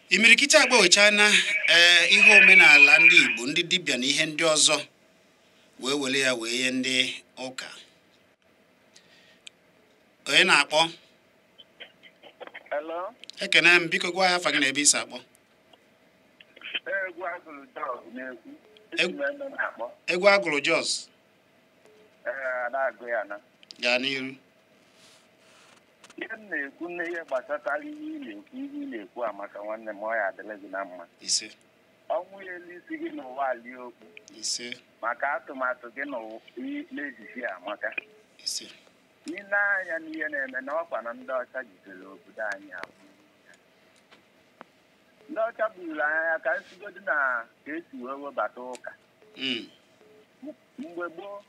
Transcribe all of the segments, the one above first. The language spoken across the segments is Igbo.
Imirikiti agbanwechana ihe omenala ndị Igbo, ndị dibịa na ihe ndị ọzọ wee were ya wee nye ndị ụka. Onye na-akpọ? Hello? Ekene m, biko gwa ya afa gị na ebe isi akpọ. Egwu agụrụ Jos. Gaa n'iru. Ihe m na-ekwu n'ihe gbasatara ihe ị na-ekwu, ihe ị na-ekwu amaka nwanne m, ọ ya adịla gị na mma. Ise. Ọnwụ ya elu isi gị n'ụwa lie okwu. Ise. Maka atụmatụ gị n'ejiji amaka. Ise. Ị na-anya n'ihe na-eme na ọkwa na ndị ọcha jidere obodo anyị abụọ. Ndị ọcha buru anya ka nsigodu na ka esi wee webata ụka. Mgbe gboo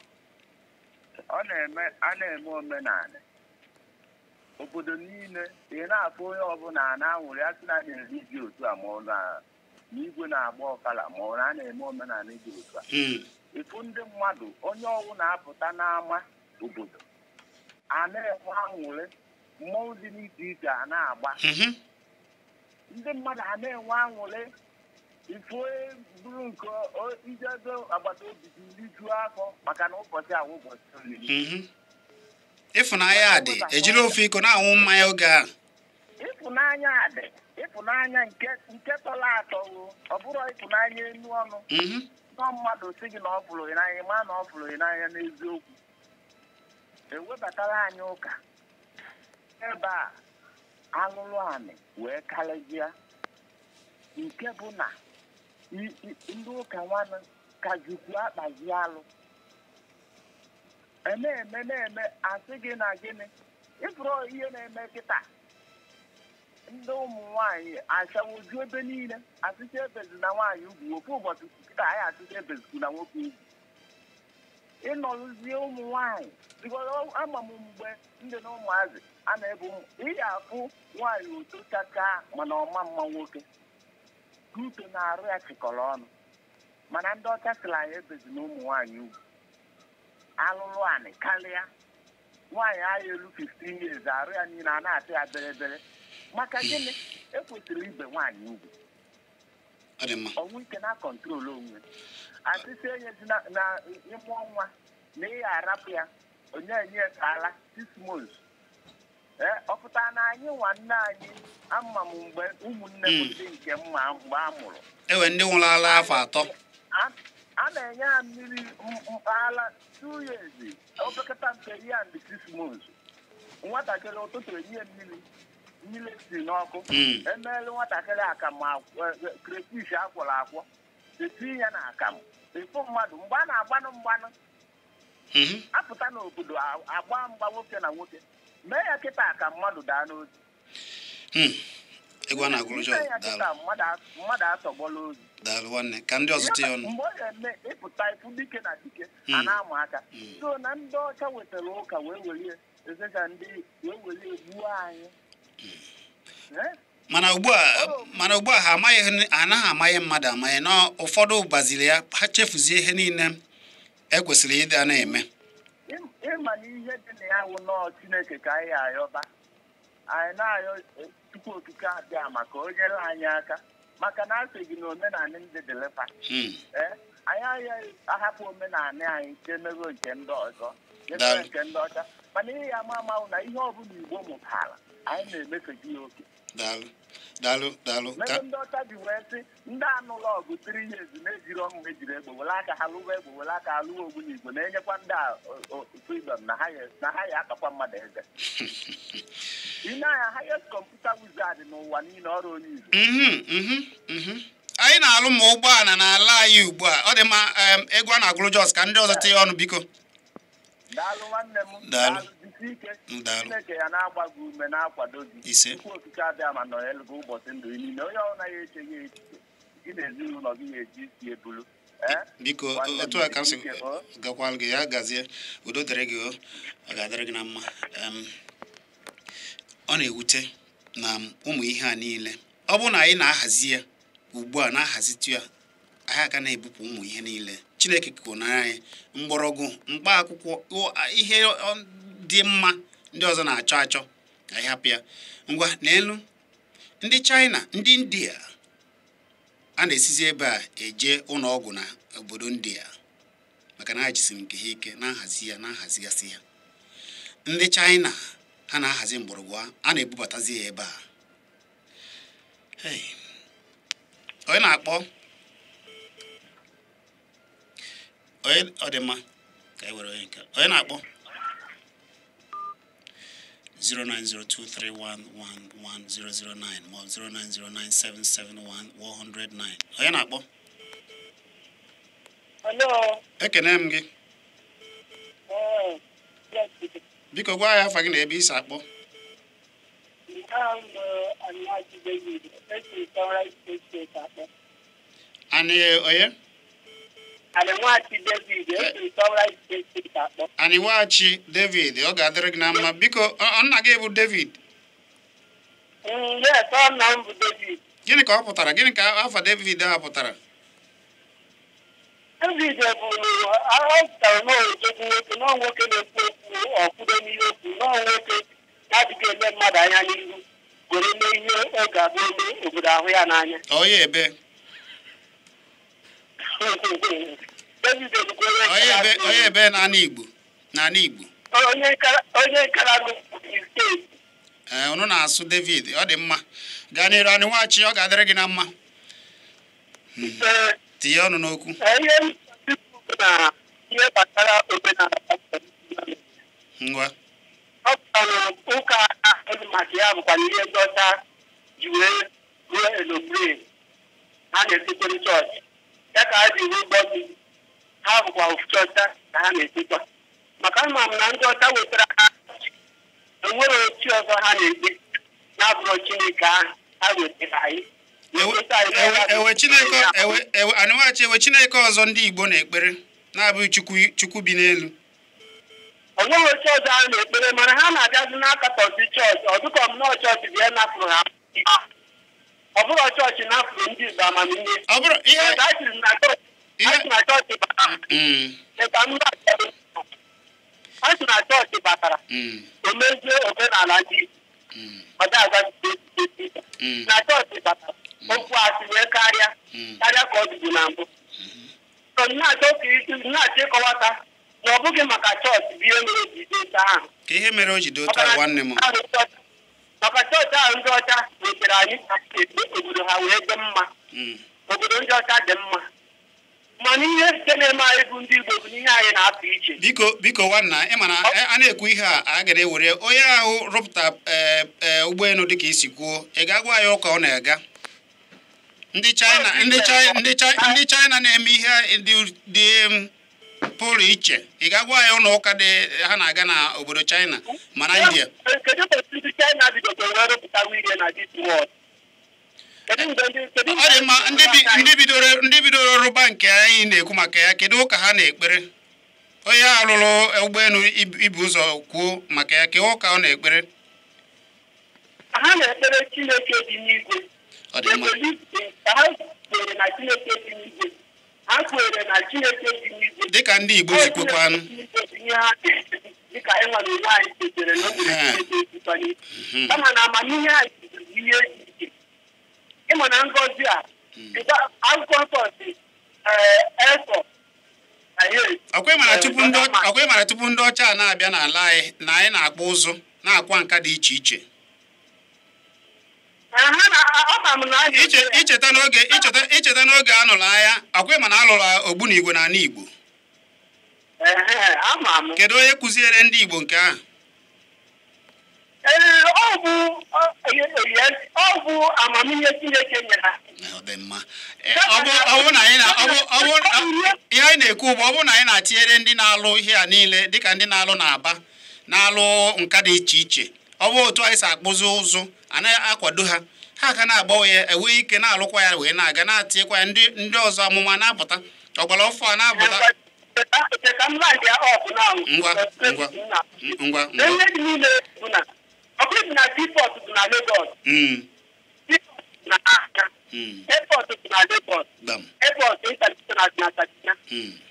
ọ na-eme a na-eme omenala obodo niile, ị na-afụ onye ọbụla na-anwụrụ ya sị na na-eri ji otu a, ma ọ na igwe na-agba ọkala, ma ọ na a na-eme omenala dị otu a. Ịfụ ndị mmadụ, onye ọwụ na-apụta n'ama obodo a na-enwe anwụrị, mmọnwụ dị n'iche iche a na-agba, ndị mmadụ a na-enwe anwụrị. Ifu bụrụ nke ijebe agbata obi gị rijuo afọ maka na ụbọchị ahụ ụbọchị oriri. Ịfụnanya dị, ejiri ofe iko na-anwụ mmanya oge a. Ịfụnanya dị, ịfụnanya nke tọrọ atọ, ọ bụrụ ịfụnanya enu ọnụ. Nọ mmadụ sị gị na ọ fụrụ gị n'anya, ma na ọ fụrụ gị n'anya n'eziokwu. Ewebatara anyị ụka ebe a, alụlụ anị wee karịa, nke bụ na ndị ụka nwanne ka jikwu akpazi alụ eme na-eme asị gị na gịnị ịfụrụ ihe na-eme kịta. Ndị ụmụ nwaanyị achawoju ebe niile, asịcha ebezi na nwaanyị ugwu ofu ụbọchị kịta anyị asịcha ebezikwu na nwoke ugwu. Ịnọrụzie ụmụ nwaanyị, ama m mgbe ndị na ụmụazị a na-ebu ihe afụ nwaanyị uto chacha, mana ọma mma nwoke uto na-arụ ya chịkọrọ ọnụ. Mana ndị ọcha sịrị anyị ebezi na ụmụ nwaanyị ugwu, alụlụ anị karịa. Nwaanyị agha elu 15 years, arụ ya niile a na-atụ ya berebere. Maka gịnị? Ekwesịrị ibe nwaanyị ugwu, ọnwụ ike na kọntrol onwe. Asịsị enyezi na ịmụọ nwa na ị arapụ ya, onye enye ala 6 months. Ọ pụtara na anyị nwanne anyị, ama m mgbe ụmụnne m ndị nke mma mgbe a mụrụ ewe ndị nwụrụ ala afọ 3, a na-enye ha mmiri mpaghara 2 years, opekata mpe ya and 6 months. Nwatakịrị ụtụtụ enye mmiri mmiri si n'ọkụ, emeela nwatakịrị akamụ, crayfish akwọrọ akwọ, etinye ya na akamụ. Ịfụ mmadụ mgbe a na-agbanụ mgbanụ apụta n'obodo agba mgba nwoke na nwoke, mee ya kịta ka mmadụ daa n'ozu. Egwu a na-agụrụ Jos, mmadụ atọgbọla ozu. Daalụ nwanne, ka ndị ọzọ tinye ọnụ. Mgbe ọ ga-eme ịpụta ịfụ dike na dike a na-ama aka. So na ndị ọcha wetara ụka wee welie ezecha ndị wee welie gbuo anyị. Mana ugbu a ha amaghị, anaghị amaghị mmadụ amaghị na ụfọdụ gbaziri ya, ha chefuzie ihe niile ekwesịrị ịdị a na-eme. Ịma na ihe dị na ya wụ nọọ Chineke ka anyị ayọba, anyị na-ayọ Chukwu Okike abịa maka o nyere anyị aka, maka na asị gị na omenala ndị dịlefa. Anyị agaghị ahapụ omenala anyị jee mego nke ndị ọzọ, jemego nke ndị ọcha. Mana ihe ya ama amahụ na ihe ọbụla Igbo mụtara anyị na-emefeji ya oke. Daalụ, daalụ, daalụ. Mebe ndị ọcha ji wee sị ndị anụla ọgụ 3 years na-ejiri ọnwụ ejiri egbe were aka ha lụwa egbe were aka ha lụwa ogbu n'Igbo, na-enyekwa ndị a freedom na ha ya akakwa mmadụ eze. Ị na-anya highest computer wizard n'ụwa niile, ọrụ onye Igbo. Anyị na-alụ ma ụgbọala n'ala anyị ugbu a. Ọ dị mma, egwu a na-agụrụ Jos, ka ndị ọzọ tinye ọnụ biko. Daalụ nwanne m, daalụ, jisie ike. Chineke ya na-agba gị ume, na-akwado gị. Chukwu Okike abịa ma nọnyere gị ụbọchị ndụ niile. Onye ọbụla ya echeghị echiche, gị na ezinụlọ gị ga-eji isi ebulu. Biko otu a ka m si gakwalụ gị, ya gazie, udo dịrị gị, o ọ ga-adịrị gị na mma. Ọ na-ewute na ụmụ ihe a niile, ọ bụrụ na anyị na-ahazi ya ugbu a, na-ahazitụ ya Anyị aka na-ebupụ ụmụ ihe niile Chineke kụnara anyị, mgbọrọgwụ, mkpa akwụkwọ, ihe dị mma ndị ọzọ na-achọ achọ, anyị hapụ ya. Ngwa n'elu ndị China, ndị India a na-esizi ebe a eje ụlọ ọgwụ na obodo India maka na ha jisiri nke ha ike na-ahazi ya, na-ahazigasị ya. Ndị China ha na-ahazi mgbọrọgwụ a na-ebubatazi ya ebe a. Onye na-akpọ onye ọ dị mma ka e were onye nke onye na-akpọ 09023111009 ma 09097711009. Onye na-akpọ? Hello. Ekene m gị. Biko gwa ya afa gị na ebe i si akpọ. Ani onye? Aniwachi David, ọ ga-adịrị gị na mma. Biko, nna gị bụ David? Gịnị ka ọ pụtara? Gịnị ka afa David a pụtara? David bụ ọ pụtara nwoke na nwoke na-ekwu okwu ọkwudo n'ihe okwu na nwoke na-adịghị ele mmadụ anya n'ihu were mee ihe ọ ga-abụ eme obodo ahụ ya n'anya. Onye ebe? Onye ebe n'ala Igbo? N'ala Igbo. Onye nkara steeti. Ee, unu na-asụ David, ọ dị mma. Gaa n'iru Aniwachi, ọ ga-adịrị gị na mma. Tinye ọnụ n'okwu. Ihe gbasara omenala. Ngwa. Ọ pụtara ụka ahụ maka ya bụkwa ihe ndị ọcha ji wee ruo eloplane ha na-etekwere chọọchị. Ya ka ha ji ruo ụgbọ mmiri ha bụkwa ofu chọọchị ka ha na-etekwa. Maka ama m na ndị ọcha wetara ha enwere chi ọzọ ha na-ekpe na-abụrụ Chineke ahụ ha wetara anyị. Aniwachi, ewe Chineke ọzọ ndị Igbo na-ekpere na-abụghị Chukwu bi n'elu. O nweghị oche ọzọ ha na-ekpere, mana ha na-abịazi n'akatọzi chọọchị. Ọ dịka ọmụnọ chọọchị bụ ya napụrụ ha. Ọ bụrụ chọọchị napụrụ ndị Igbo amamihe. A sị na chọọchị batara o mezie omenala ndị Igbo. Ọ na chọọchị batara okwu asị wee karịa karịa ka ọ dịbu na mbụ. Na-achọ ịkọwata na ọ bụghị maka chọọchị bụ ihe mere o ji dị otu ahụ. Ka ihe mere o ji dị otu ahụ, nwanne m. Maka chọọchị ahụ ndị ọcha wetara anyị obodo ha wee dị mma. Obodo ndị ọcha dị mma. Mana ihe nke na-eme anyị bụ ndị Igbo bụ ihe anyị na-apụ iche. Biko biko nwanna, ị ma na a na-ekwu ihe a a gara ewere onye ahụ rụpụta ụgbọelu dịka isi kwuo, ị ga-agwa ya ụka ọ na-aga. Ndị China na-eme ihe dị pụrụ iche, ị ga-agwa ya ụlọ ụka dị ha na-aga na obodo China ma na India. Ọ dị mma, ndị bidoro rụba nke anyị na-ekwu maka ya, kedu ụka ha na-ekpere? Onye a rụrụ ụgbọelu ibu ụzọ kwuo maka ya, kedu ụka ọ na-ekpere? Ha na-ekpere Chineke dị n'igwe. Ọ dị mma. Ha kwere na Chineke dị n'igwe. Ha kwere na Chineke dị n'igwe. Dịka ndị Igbo si kwekwanụ. Dịka anyị nwere onwe anyị kwetere na o nwere Chineke dịkwa n'igwe. Kama na amamihe anyị bụ ihe dị iche. Ịma na ngọzi a, akwụkwọ nsọ si Esọ. Ọkwa ị mara tupu ndị ọcha na-abịa n'ala anyị na anyị na-akpụ ụzụ na-akwa nka dị iche iche. Icheta n'oge a nụrụ agha, ọkwa ị ma na alụrụ ogbunigwe n'ala Igbo. Kedu onye kụziere ndị Igbo nke ahụ? Ọ bụ amamihe Chineke nyere ha. Ọ dị mma. Ihe anyị na-ekwu bụ ọ bụrụ na anyị na-atinyere ndị na-alụ ihe a niile dịka ndị na-alụ n'Aba na-alụ nka dị iche iche, ọ bụ otu anyị si akpụzi ụzụ anaghị akwado ha, ha ka na-agbanwe ya, enweghị ike na-alụkwa ya wee na-aga na-atinyekwa ya ndị ọzọ amụma na-apụta ọgbara ọfọ a na-apụta. Ngwa ngwa ngwa ngwa. Airport dị na Lagos, airport international dị na Kaduna.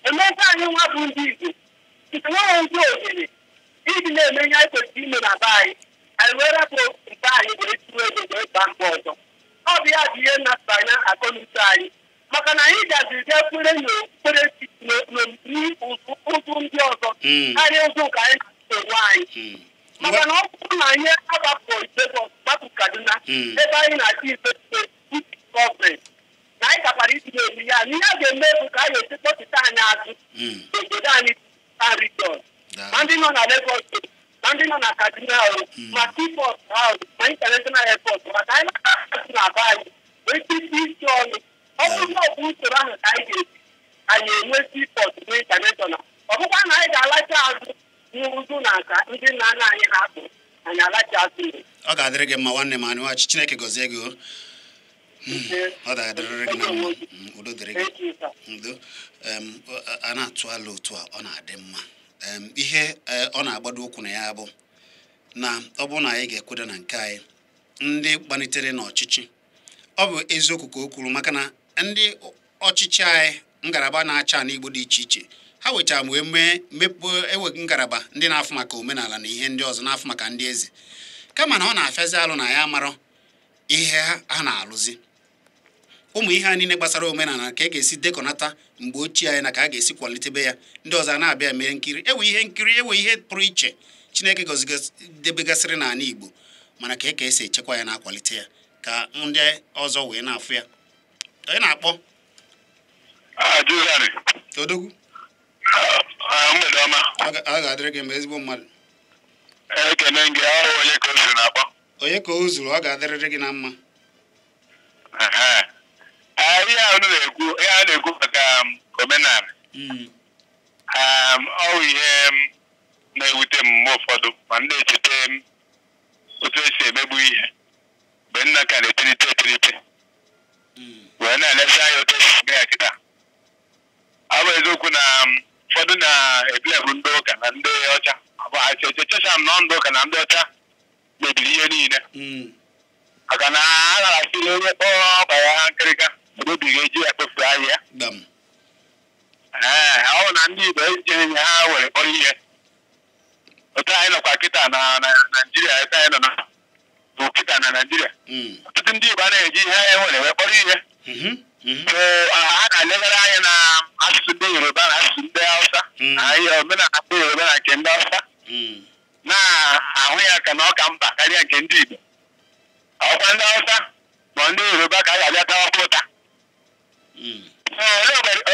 Emeka anyị nwa bụ ndị Igbo nweghị ndị ohere iji na-eme ihe anyị kwesịrị ime na be anyị, anyị wee rapụ mba anyị wee tinye ego wee baa mba ọzọ. Ọ bụ ya bụ ihe na-atụ anya akọnuche anyị, maka na anyị gaziri jee kwere n'okpukperechi n'ụzụ ndị ọzọ karịa ụzụ nke anyị na-enwe anyị. Maka na ọ bụrụ na anyị agbapụ Lagos, gbapụ Kaduna, ebe anyị na-achọ ife gọọmenti, na anyị gakwara itinye eme ya, na ihe a ga-eme bụ ka anyị esi kpọchite anyị azụ n'obodo anyị region, ma ndị nọ na Lagos, ma ndị nọ na Kaduna, ma seaport ahụ, ma international airport, maka anyị na-azụ na be anyị wee tinye isi ọnụ. Ọ bụrụ na ọ bụ usoro ahụ ka anyị ga-esi, anyị enwe seaport na international. Ọ bụkwa na anyị ga-alacha azụ n'ụzụ na nka ndị nna nna anyị ha kpụrụ, anyị alacha azụ. Ọ ga-adịrị gị mma nwanne m Anụwachi, Chineke gọzie gị o. Ọ ga-adịrịrị gị na mma. Udo dịrị gị. Udo. A na-atụ alo otu a, ọ na-adị mma. Ihe ọ na-agbado ụkwụ na ya bụ na ọ bụrụ na anyị ga-ekweda na nke anyị ndị gbanitere n'ọchịchị, ọ bụ eziokwu ka o kwuru, maka na ndị ọchịchị anyị ngalaba na-acha n'Igbo dị iche iche ha wechara wee mee mepee ewe ngalaba ndị na-afụ maka omenala na ihe ndị ọzọ na-afụ maka ndị eze, kama na ọ na-afịazi alụ na ya marọ ihe ha na-alụzi. Ụmụ ihe a niile gbasara omenala ka e ga-esi dekọnata mgbe ochie anyị na ka a ga-esi kwalitebe ya, ndị ọzọ a na-abịa mee nkiri, ewe ihe nkiri, ewe ihe pụrụ iche Chineke debegasịrị n'ala Igbo, mana ka e ka esi echekwa ya na-akwalite ya ka ndị ọzọ wee na-afụ ya. Onye na-akpọ? Odogwu. Ọ ga-adịrị gị mgbe ezigbo mmadụ. Onye ka o zuru, ọ ga-adịrịrị gị na mma. Ihe a na-ekwu maka omenala, ọ bụ ihe na-ewute m mgbe ụfọdụ, ma m na-echeta m otu esi emegbu ihe mgbe nna ka na-etolite etolite wee na-elezi anya otu esi eme ya kịta. Ọ bụ eziokwu na ụfọdụ na-ebilebu ndị ụka na ndị ọcha, echecha m na ndị ụka na ndị ọcha mebiri ihe niile, maka na a gharasịrị onye kpọrọ ọkpa ya nkịrịka obi ga-eji ya kpofu ahịa. Ee, ọ bụ na ndị Igbo ejighị ihe ha were kpọrọ ihe. Otu anyị nọkwa kịta na Naịjirịa, ebe anyị nọ na bụ kịta na Naịjirịa, ọtụtụ ndị Igbo anaghị eji ihe ha were wee kpọrọ ihe. Ha na-elegara anya na asụsụ ndị Yoruba na asụsụ ndị Hausa na ihe omenala ndị Yoruba na nke ndị Hausa, na-ahụ ya ka na ọ ka mkpa karịa nke ndị Igbo. Ọkwa ndị Hausa ma ndị Yoruba ka a ga-abịa tawakwa ụta.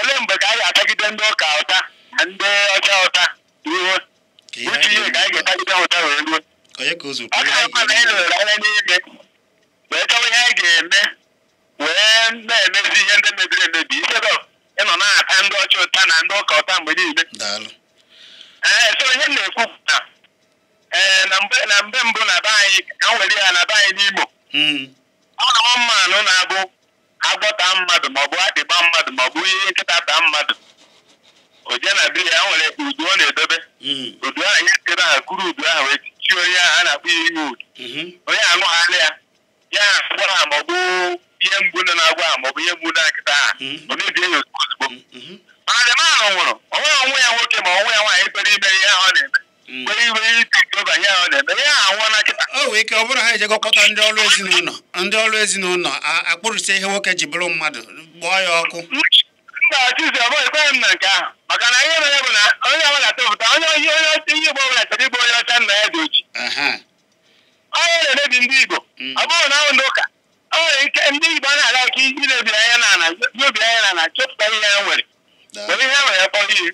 Olee mgbe ka a ga-atagide ndị ụka ụta na ndị ọcha ụta ruo? Uche ihe ka anyị ga-etagide ụta wee ruo. Ọ ka mma na anyị lere anya n'ime wee chọwa ihe anyị ga-eme wee na-emezi ihe ndị mebiri emebi, instead of ịnọ na-ata ndị ọcha ụta na ndị ụka ụta mgbe niile. Ee, so ihe m na-ekwu na ee na mgbe mbụ na be anyị, ka m were ya na be anyị n'Imo, ọ na mmanụ na-abụ agwọ taa mmadụ maọbụ akpịgba mmadụ maọbụ ihe nkịta taa mmadụ, o jee na biri ya nwere udu ọ na-edobe, udu ahụ ya ebe ahụ kuru udu ahụ wee chi onye ahụ a na-akpọ ya ihe udu, onye aṅụghalị ya ya agwọ ha maọbụ ihe mgbu nọ na-agwọ ha maọbụ ihe mgbu na nkịta ha, ọ mebie ya ozugbo ozugbo. Mana manụ nwụrụ, o nweghị onwe ya nwoke ma onwe ya nwaanyị kwere ime ihe ahụ ọ na-eme, kwere iwe ite ihe ahụ ọ na-eme, ihe ahụ anwụọ na nkịta. O nwere ike ọ bụrụ ha ejegokọta ndị ọrụ ezinụlọ, ndị ọrụ ezinụlọ akpụrụsie ihe nwoke ji bụrụ mmadụ, gbọọ ya ọkụ. Mba, Chizi, ọ bụghị ekweghị m na nke ahụ, maka na ihe mere bụ na onye ọbụla tọpụta onye onye Igbo ọbụla chọrọ ịbụ onye ọcha nna ya dị oji. Onye na-emebi ndị Igbo, ọ bụrụ na ahụ ndị ụka, ọ nwere ike ndị Igbo a na-ala ike ilebi anya n'ala, n'obi anya n'ala, chọpụta ihe ha nwere, were ihe ha nwere kpọrọ ihe.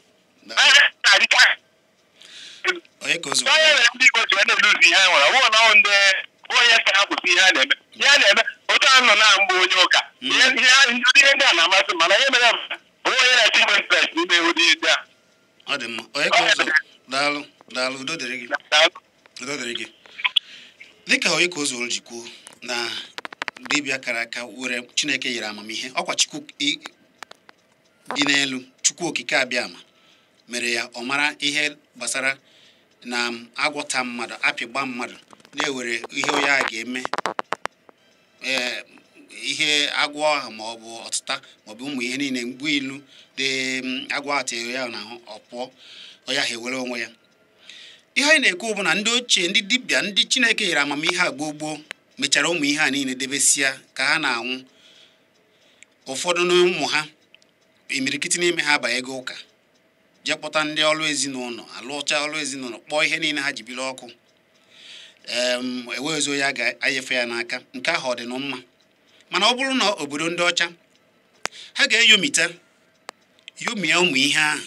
Onye mere ndị Igbo ji wee na-eluzi ihe ha nwere, ọ bụrụ na ọ ndị onye sị ha kwụsị ihe a na-eme, ihe a na-eme otu a nọ na mgbe onye ụka, ihe ndị a na-amasị, mana ihe mere bụ onye na-achọ inwe interest n'ime ụdị ndị a. Ọ dị mma. Onye ka ụzọ? Daalụ, daalụ, udo dịrị gị. Udo dịrị gị. Dịka onye ka ụzọ ji kwuo na dibịa kara aka were Chineke nyere amamihe, ọkwa Chukwu dị n'elu, Chukwu okike abịama mere ya ọ mara ihe gbasara na agwọta mmadụ, apịgba mmadụ, na-ewere ihe onye a ga-eme ee Ihe agwọ ahụ ma ọ bụ ọtụta ma ọ bụ ụmụ ihe niile mgbu ilu dị agwọ ahụ tinyere ya n'ahụ, ọ pụọ, ọ ya ha ewere onwe ya. Ihe anyị na-ekwu bụ na ndị ochie, ndị dibịa, ndị Chineke nyere amamihe a gboo gboo mechara ụmụ ihe a niile debesia ka ha na-anwụ. Ụfọdụ n'ụmụ ha, imirikiti n'ime ha abanyego ụka, jee kpọta ndị ọrụ ezinụlọ, alụcha ọrụ ezinụlọ, kpọọ ihe niile ha ji biri ọkụ. Enweghịzi onye a ga-anyefe ya n'aka. Nke ahụ ọ dị mma, mana ọ bụrụ na obodo ndị ọcha ha ga-eyomite yomie ụmụ ihe ahụ,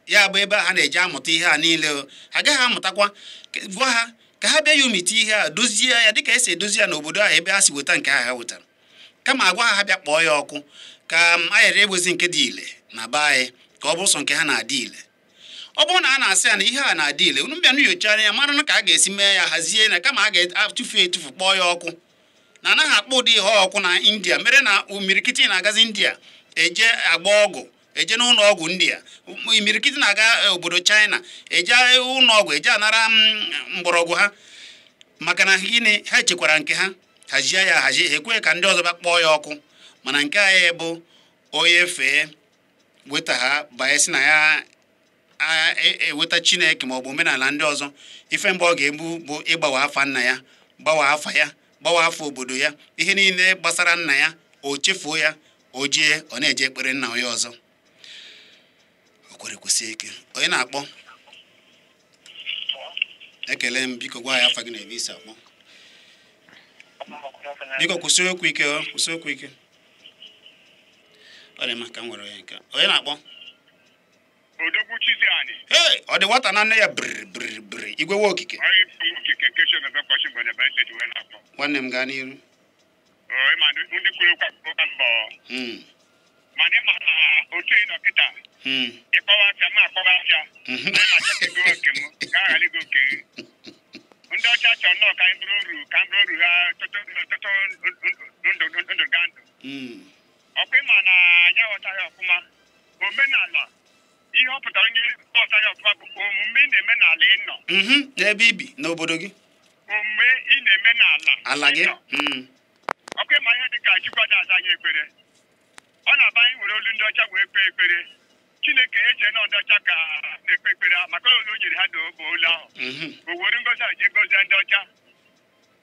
ya bụ ebe ha na-eji amụta ihe a niile, ha agaghị amụtakwa. Gwa ha ka ha bịa yomite ihe a, dozie ya dịka esi edozi ya n'obodo ahụ ebe ha si weta nke ahụ ha wetara, kama agwa ha ha bịa kpọọ ya ọkụ ka a ghara egbezi nke dị ile na be anyị, ka ọ bụ sọ nke ha na-adị ile. Ọ bụrụ na a na-asị ya na ihe a na-adị ile, unu bịa nyochara ya mara ka a ga-esi mee ya, hazie na kama a ga-atụfu etufu kpọọ ya ọkụ. Na anaghị akpọ ụdị ihe ọkụ na India, mere na imirikiti na-agazi India eje agba ọgwụ, eje n'ụlọ ọgwụ India, imirikiti na-aga obodo China eje ụlọ ọgwụ, eje anara mgbọrọgwụ ha, maka na gịnị? Ha chekwara nke ha, hazie ya ahazie, ha ekweghị ka ndị ọzọ bịa kpọọ ya ọkụ. Mana nke anyị bụ onye fee weta ha banye si na ya eweta Chineke maọbụ omenala ndị ọzọ, ife mgbe ọ ga-egbu bụ ịgbawa afa nna ya, gbawa afa ya, gbawa afa obodo ya, ihe niile gbasara nna ya o chefuo ya, o jee ọ na-eje ekpere nna onye ọzọ. O kwere kwụsie ike. Onye na-akpọ? Ekele m, biko gwa ya afa gị na ebe isi akpọ. Biko kwụsị okwu ike, kwụsị okwu ike. Ọ dị mma ka m nwere onye nke. Onye na-akpọ? Odogwu Chiziani. Ee, ọ dị nwata na nne ya biri biri biri igwe nwa okike. Nwanne m gaa n'iru. Ndị kwuru okwu mbọ. Mana ịma na otu ị nọ kịta. Ịkpọwa afịa ma akpọwa afịa. Ma chọta ego nke m ka a ghara ego nke gị. Ndị ọcha chọrọ nnọọ ka anyị bụrụ uru, ka anyị bụrụ uru ha tụtụ ndụ ga ndụ. Ọkwa ịma na anyị aghọtaghị ọfụma omenala. Ihe ọ pụtara onye ghọtaghị ọfụma bụ omume ị na-eme n'ala ị nọ. N'ebe ibi n'obodo gị. Omume ị na-eme n'ala ala gị. Ọkwa ịma ihe dị ka Chukwu ada aza anyị ekpere. Ọ na-aba anyị were olu ndị ọcha wee kpee ekpere. Chineke eche na ndị ọcha ka na-ekpe ekpere maka olu o nyere ha bụ olu ahụ. O were ngozi a jee gozie ndị ọcha.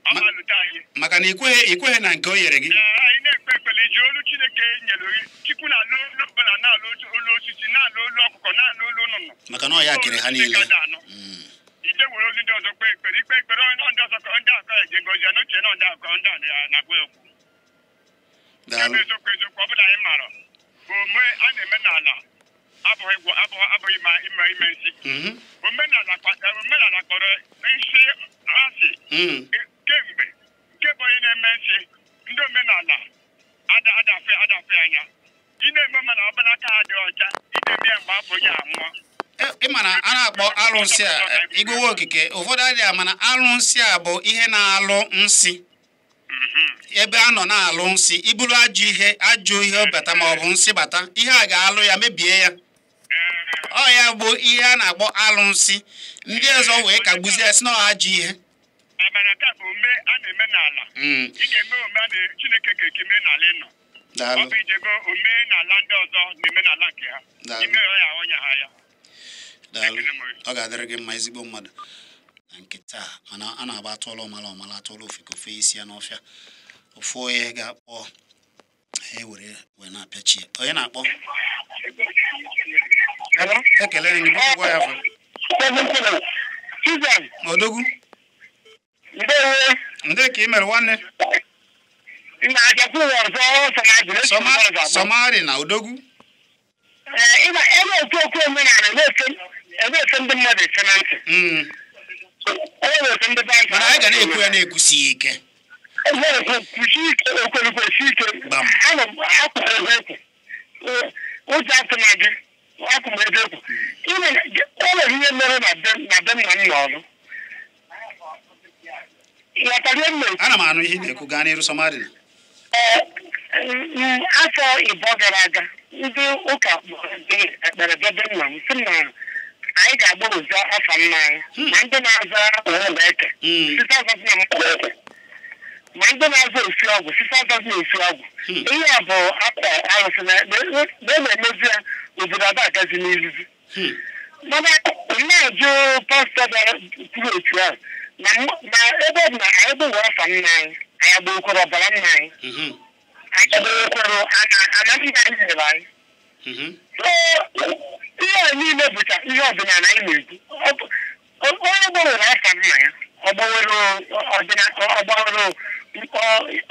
Ọ ma-alụta anyị. Maka na ikweghị na nke o nyere gị. Anyị na-ekpe ekpere iji olu Chineke nyere gị. Chukwu na-alụ olu ọbụla, na-alụ olu osisi, na-alụ olu ọkụkọ, na-alụ olu nnụnụ. Maka na ọ ya kere ha niile. Ije were olu ndị ọzọ kpee ekpere, ikpe ekpere ndị ọzọ ndị akọ ya jee gozie n'uche na ndị akọ ndị a na-agwa okwu. Eziokwu eziokwu ọ bụla anyị maara omume a na-eme n'ala abụghị ime nsị. Omenala kpọrọ nsị asị kemgbe nke bụ onye na-eme nsị. Ndị omenala adafe anya. Ị na-eme mana ọbụla aka ha dị ọcha, ị na-eme ya mgbe afọ ya anwụọ. Ị ma na a na-akpọ arụnsị a igwe okike, ụfọdụ adịghị ama na arụnsị a bụ ihe na-alụ nsị. Ebe a nọ na-alụ nsị, iburu ajọ ihe bata ma ọ bụ nsị bata, ihe a ga-alụ ya mebie ya. Ọ ya bụ ihe a na-akpọ alụnsị. Ndị ọzọ wee kagbuzie sị na ọ ajọ ihe. Mana nke a bụ ome a na-eme n'ala. Ị ga-eme ome a Chineke ka eme n'ala ị nọ. Ọ bụ ijego ome n'ala ndị ọzọ na-eme n'ala nke ha. Ime ya onye ha ya. Daalụ. Ọ ga-adịrị gị mma ezigbo mmadụ. Na nke taa, mana a na-agba atụọla ọmala ọmala atụọla ofe ka ofe isi ya n'ọfịa. Ofu onye ga-akpọ e were wee na-apịachi ya. Onye na-akpọ? Ekele gị, biko gwa ya afọ. Odogwu. Ndị ka ị mere nwanne? Somali na Odogwu. Mana anyị ga na-ekwu ya na-ekwusi ike. Ana m anụ ihe ị na-ekwu, gaa n'iru Somali na. Afọ ịbọ gara aga, ndị ụka ekpere bịa nna m sị na anyị ga-agbarụzi afa nna anyị ma ndị na-aza eke site ọzọ na mkpụrụ eke. Ma ndị na-azụ esi ọgwụ site azazụ esi ọgwụ ihe a bụ akwa arụsị na na-emezi ya obodo ada agazi n'izizi. Mana na-ajụ pastọ bịara kwuru otu ahụ na ebe ọ bụ na anyị gbanwere afa nna anyị, anyị agbanwekwara ọbara nna anyị, anyị agbanwekwara ana nna anyị nyere anyị. Ihe a niile bụcha ihe ọdịnala anyị na-ekwu. Onye gbanwere afa nna ya, ọ gbanwere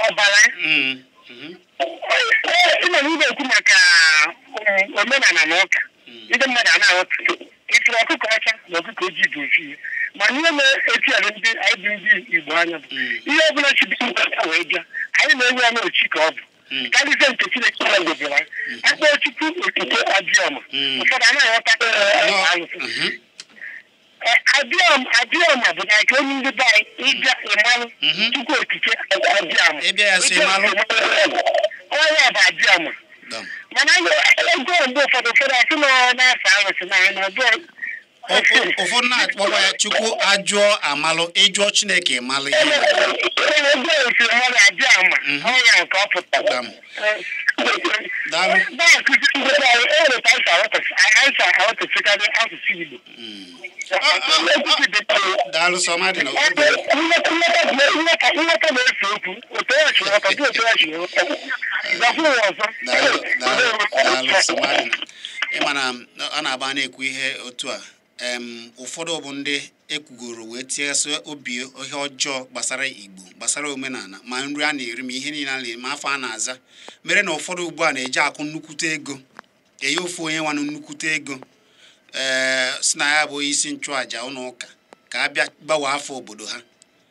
ọbara ya. Ị nọ n'ime ekwu maka omenala na ụka, ndị mmadụ a na-aghọta ifuru ọkụkọ ọcha na ọkụkọ ojii bụ ofu ihe, mana ihe na-etinyere ndị anyị bụ ndị Igbo anya bụ ihe ọbụla chi dị ụka wee bịa, anyị na-enwe ya n'ochi ka ọ bụ karịsịa nke Chineke na-edobere anyị. Akpọ Chukwu okike Abịama, ụfọdụ a na-aghọta alụsị Abịama bụ na nke onye ndị be anyị ịbịa ịmalụ Chukwu okike Abịama, onye bụ Abịama. Mana ego mgbe ụfọdụ asị na na-afa arụsị na anyị na ụfọdụ na-akpọkwa ya Chukwu ajụọ amalụ, ịjụọ Chineke malụ ihe. Daalụ sọmadị na ịma na a na-agba na-ekwu ihe otu a. Ụfọdụ bụ ndị ekwugoro wee tinyesị obi ihe ọjọọ gbasara Igbo, gbasara omenala, ma nri a na-eri, ma ihe niile a na-eri, ma afọ a na-aza, mere na ụfọdụ ugbu a na-eji akwụ nnukwute ego enye ofu onye nwanụ nnukwute ego, ee si na ya bụ onye isi nchụàjà ụlọ ụka ka a bịa gbanwee afọ obodo ha,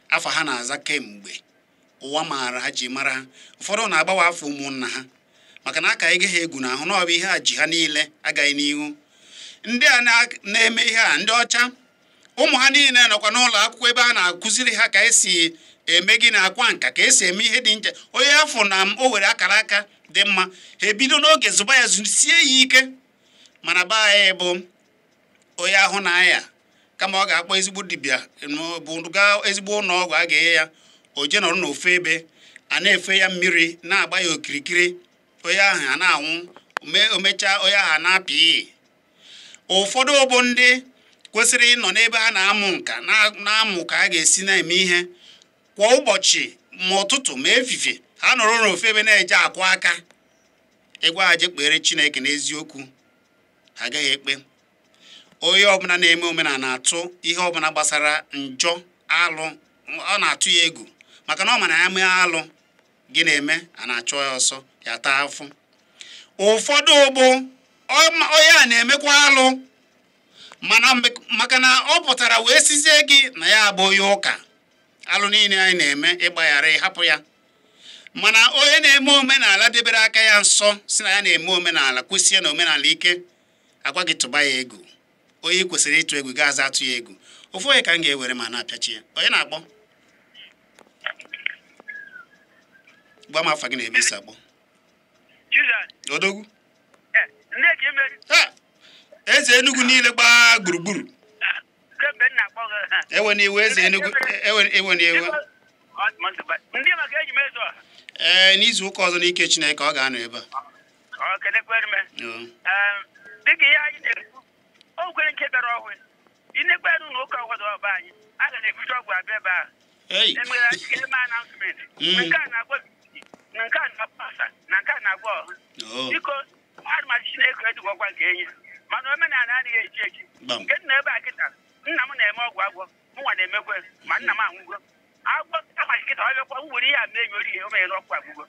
afọ ha na-aza kemgbe ụwa maara ha ji mara ha. Ụfọdụ na-agbanwe afọ ụmụnna ha maka na aka ege ha egwu n'ahụ na ọ bụ ihe a ji ha niile agaghị n'ihu. Ndị a na-eme ihe a, ndị ọcha, ụmụ ha niile nọkwa n'ụlọ akwụkwọ ebe a na-akụziri ha ka esi eme gị na akwa nka, ka esi eme ihe dị nche. Onye afọ na o were akara aka dị mma, ha ebido n'oge zụba ya zụsie ya ike. Mana be anyị bụ onye ahụ na aya, kama ọ ga-akpọ ezigbo dibịa bụ gaa ezigbo ụlọ ọgwụ a ga-enye ya, o je nọrọ n'ofu ebe a na-efe ya mmiri na-agba ya okirikiri, onye ahụ a na-anwụ, o mechaa onye ahụ a na-apị. Ụfọdụ bụ ndị kwesịrị ịnọ n'ebe a na-amụ nka, na-amụ ka a ga-esi na-eme ihe kwa ụbọchị, ma ụtụtụ ma efifie, ha nọrọ n'ofu ebe na-eje akwa aka ịgwa ha je kpere Chineke n'eziokwu, ha agaghị ekpe. Onye ọbụla na-eme omenala na-atụ ihe ọbụla gbasara njọ alụ, ọ na-atụ ya egwu, maka na ọ ma na ya mee alụ gị na-eme a na-achọ ya ọsọ, ya taa afụ. Ụfọdụ bụ onye a na-emekwa alụ, mana maka na ọ pụtara wee sizie gị na ya abụ onye ụka, alụ niile anyị na-eme ịgbaghara ịhapụ ya. Mana onye na-eme omenala debere aka ya nsọ, si na ya na-eme omenala, kwesịa na omenala ike, agwa gị tụba ya egwu. Onye kwesịrị ịtụ egwu ga-aza atụ ya egwu. Ofu onye ka m ga-ewere ma na-apịachi ya. Onye na-akpọ? Gwa m afa gị na ebe isi akpọ. Odogwu. Eze Enugu niile gbaa gburugburu. Ewe n'iwe eze Enugu, ewe n'iwe. Ee, n'izu ụka ọzọ n'ike Chineke ọ ga-anọ ebe a. Dịka ihe anyị na-ekwu, o kwere nke bịara ọhụụ, ị na-ekperụ na ụka ọhụrụ ọba anyị, a ga na-ekwuchi ọgwụ abịa ebe ahụ. Emere anyị ga-eme announcement. Nke a na-agwa na nke a na-agwa asa na nke a na-agwa ọhụ. Biko, arụmasị Chineke edugokwa nke enyi, mana omenala adịghị echi echi. Nke nna ebe a kịta, nna m na-eme ọgwụ agwọ, mụnwa na-emekwe, ma nna m anwụgo. Agwọ amasị kịta ọ bịakwa, m were ihe a mee enyi ori ihe o mere n'ọkụ agwụgo.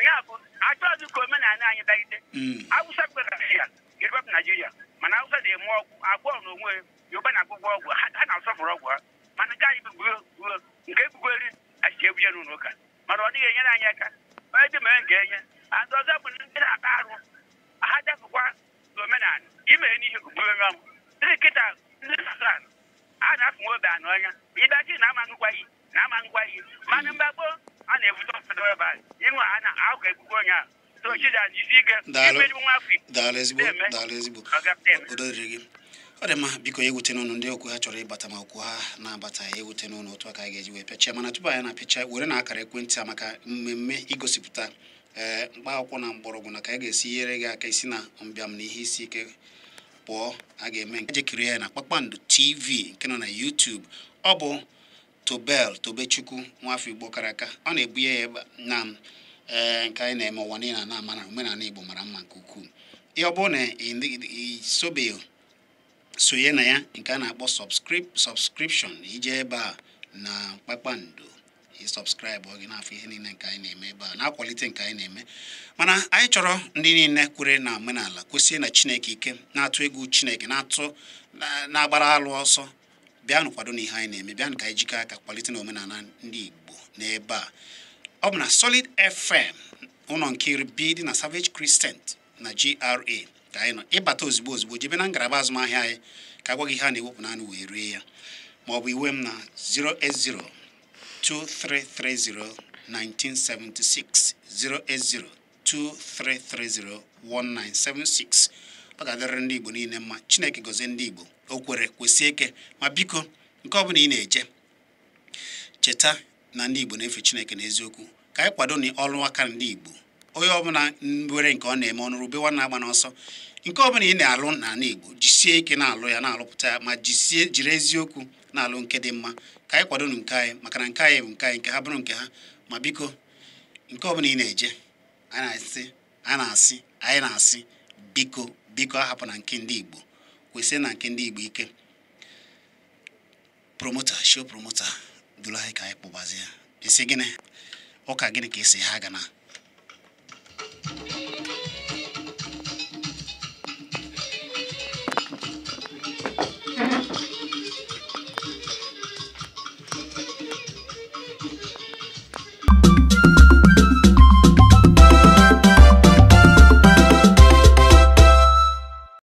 Ya bụ, achọghịzị ka omenala anyị dagide. Awụsa kwere ya, Yoruba bụ Naijiria, mana Awụsa na-eme ọgwụ agwọ n'onwe Yoruba na-agwụgwọ ọgwụ, ha na-asọpụrụ ọgwụ ha, mana nke anyị bụ gbuo nke egbugori achịcha ebuje n'ụlọ ụka, mana ọ dịghị enyere anyị aka. Onye dị mere nke enye and ọzọ bụ ndị na-ata arụ ha dapụkwa n'omenala ime n'ihe gburu m ndị nkịta ndị Satan a na-afụ nwa obe anụ ọnya ịdachi na ama ngwa iyi na ama ngwa iyi mana mgbe gboo a na-ebute ọfọdụ ebe a ịnwe a na-agụ egbugbo onye ahụ. Daalụ ezigbo, daalụ ezigbo. Udo dịrị gị. Ọ dị mma, biko ewute n'ụnụ ndị okwu ha chọrọ ịbata ma okwu ha na-abata ya ewute n'ụnụ otu aka anyị ga-eji wee pịachia. Mana tupu anyị na-apịacha, were na akara ekwentị a maka mmemme igosipụta mkpa akwụkwọ na mgbọrọgwụ na ka anyị ga-esi nyere gị aka isi na mbịam na ihe isi ike pụọ. A ga-eme nke jekiri ya na Kpakpando TV nke nọ na YouTube. Ọ bụ Tobel Tobechukwu, nwafọ Igbo kara aka, ọ na-ebunye ya ebe na nke anyị na-eme ụwa niile na-ama na omenala Igbo mara mma nke ukwuu. Ihe ọ bụrụ na ị sobeghị sonye na ya, nke a na-akpọ subscription, ije ebe a na Kpakpando, ị subscribe ọ gị n'afọ ihe niile nke anyị na-eme ebe a na-akwalite nke anyị na-eme. Mana anyị chọrọ ndị niile kwere na omenala, kwesịrị na Chineke ike, na-atụ egwu Chineke, na-atụ na-agbara alụ ọsọ, bịanụ kwado na ihe anyị na-eme, bịanụ ka anyị jikọọ aka kwalite na omenala ndị Igbo n'ebe a. Ọ bụ na Solid FM, ụlọ nke iri B dị na Savage Crescent na GRA ka anyị nọ. Ịbata ozugbo ozugbo, jebe na ngalaba azụmahịa anyị ka agwa gị ihe a na-ewepụ naanị wee rie ya, ma ọ bụ iwe m na 080 2330 1976, 080 2330 1976. Ọ ga-adịrịrị ndị Igbo niile mma. Chineke gọzie ndị Igbo. O kwere kwesị ike. Ma biko, nke ọbụla ị na-eje, cheta na ndị Igbo na-efe Chineke n'eziokwu. Ka anyị kwado na ọrụ aka ndị Igbo. Onye ọbụla nwere nke ọ na-eme, ọnụrụ ube nwanne agba n'ọsọ. Nke ọbụla ị na-alụ n'ala Igbo, jisie ike na-alụ ya, na-alụpụta ya, ma jisie jiri eziokwu na-alụ nke dị mma. Ka anyị kwado nke anyị, maka na nke anyị bụ nke anyị, nke ha bụrụ nke ha. Ma biko, nke ọbụla ị na-eje, anyị na-asị, anyị na-asị, anyị na-asị, biko biko, ahapụ na nke ndị Igbo, kwesị na nke ndị Igbo ike. Promoter, show promoter, duru anyị ka anyị kpụbazie isi gịnị ụka gịnị ka esi ha ga na